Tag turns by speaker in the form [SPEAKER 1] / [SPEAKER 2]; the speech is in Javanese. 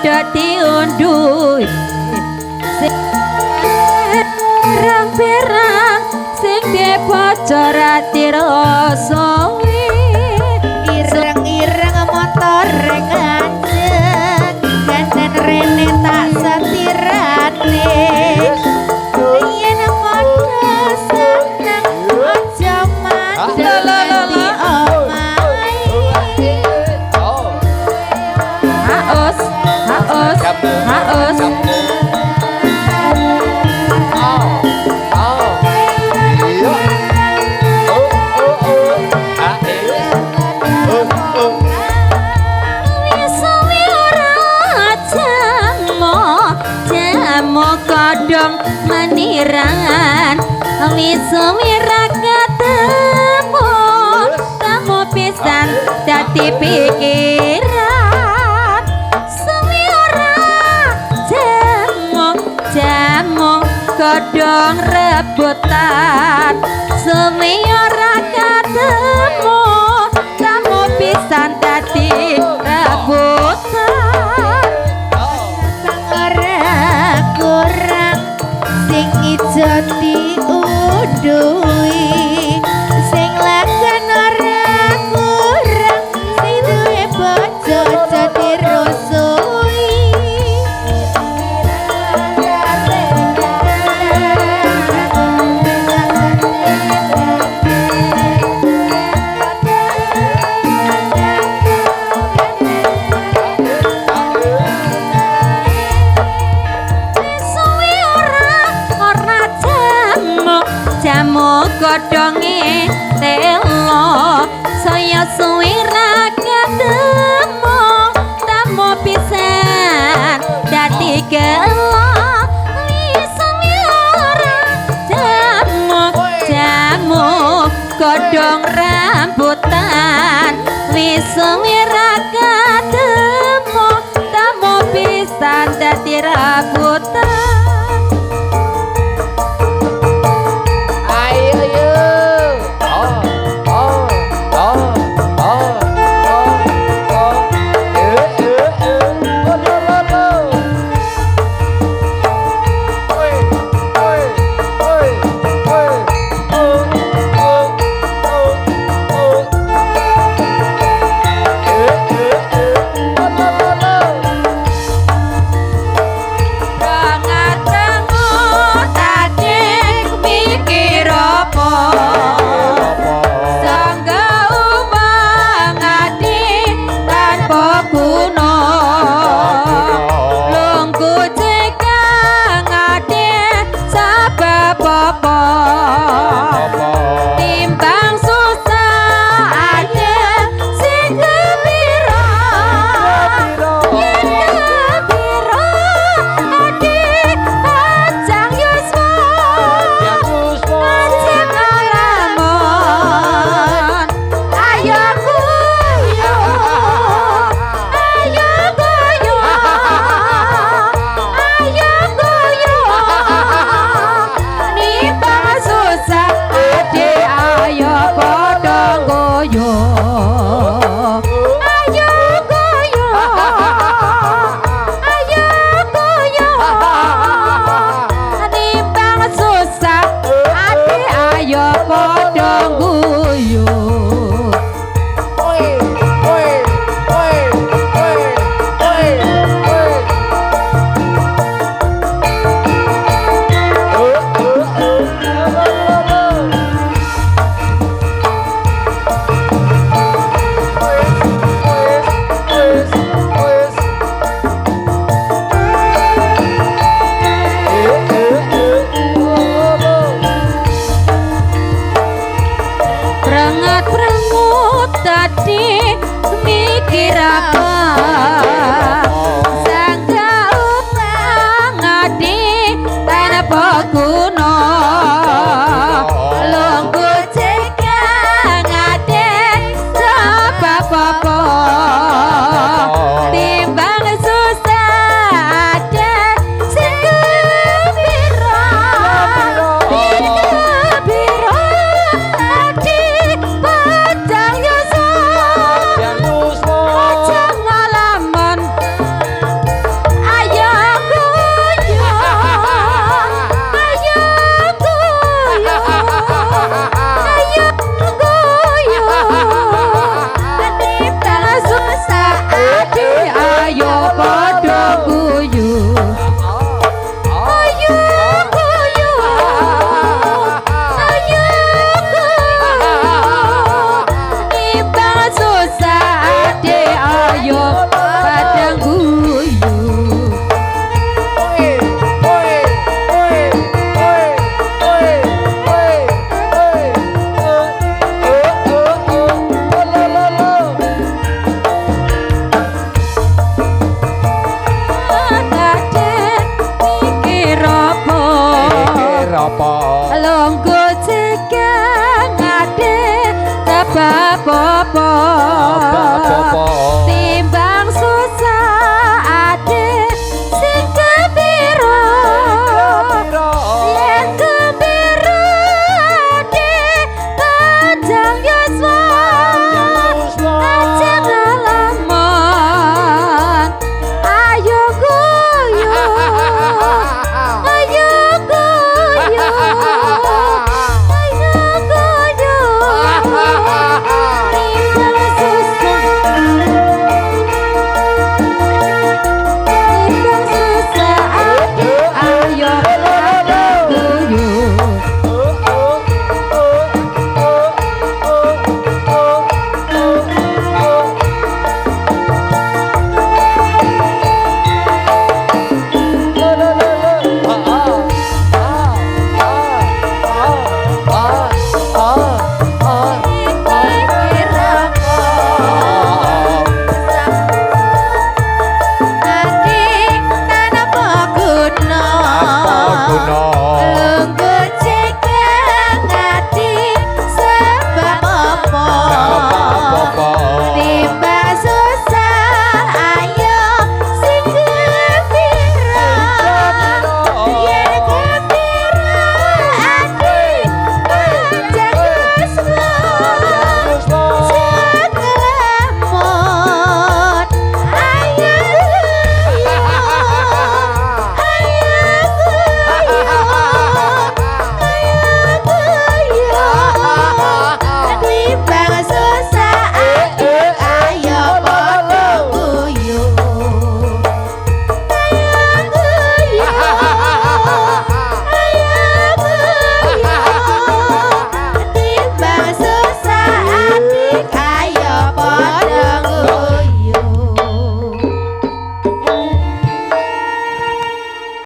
[SPEAKER 1] padha diunduhi pirang-pirang sing dibojo ra dirasoi
[SPEAKER 2] ireng-ireng motor kanjeng ganten rene tak setirane yen padha seneng aja mandek nganti omahe.
[SPEAKER 1] Haos haos haos. Wisuwi ora jamo jamo kodhong meniran wisuwi ra ketemu temu pisan dadi pikiran suwi ora jamo jamo kodhong rebutan suwi ora ketemu temu pisan dadi rebutan.
[SPEAKER 2] Ora kurang sing ijo diunduhi sing lagan ora kurang sing duwe bojo aja dirusui.
[SPEAKER 1] Suwi ora ora jamu jamu godhonge telo saya suwi ra ketemu tamu pisan dadi gelo. Suwi ora jamu jamu godhong rambutan wis suwi ra ketemu tamu pisan dadi rambutan.
[SPEAKER 3] Ayo yo. Oh, oh, oh, oh, oh, oh. Eh, eh, eh. Oh, lo, lo, lo. Oi, oi, oi, oi. Oh, oh, oh, oh. Eh, eh, eh. Oh, lo, lo, lo.
[SPEAKER 1] Prengat-prengut tadi mikir apa sangga umang ati tanpa guna lunggu cekang ati sebab apa timbang susah ati sing kepira yen kepira ati ajang yuswa ajeng alamon. Ayo guyu ayo guyu ayo guyu nimbang susah ade ayo padha guyu ayo guyu ayo guyu nimbang susah ade ayo padha guyu.
[SPEAKER 3] Oi, oi, oi, oi, oi, oi. Oh, oh, oh, lo, lo, lo. Oi, oi, oi, oi. Eh, eh, eh, lo, lo, lo.
[SPEAKER 1] Prengat-prengut tadi mikir apa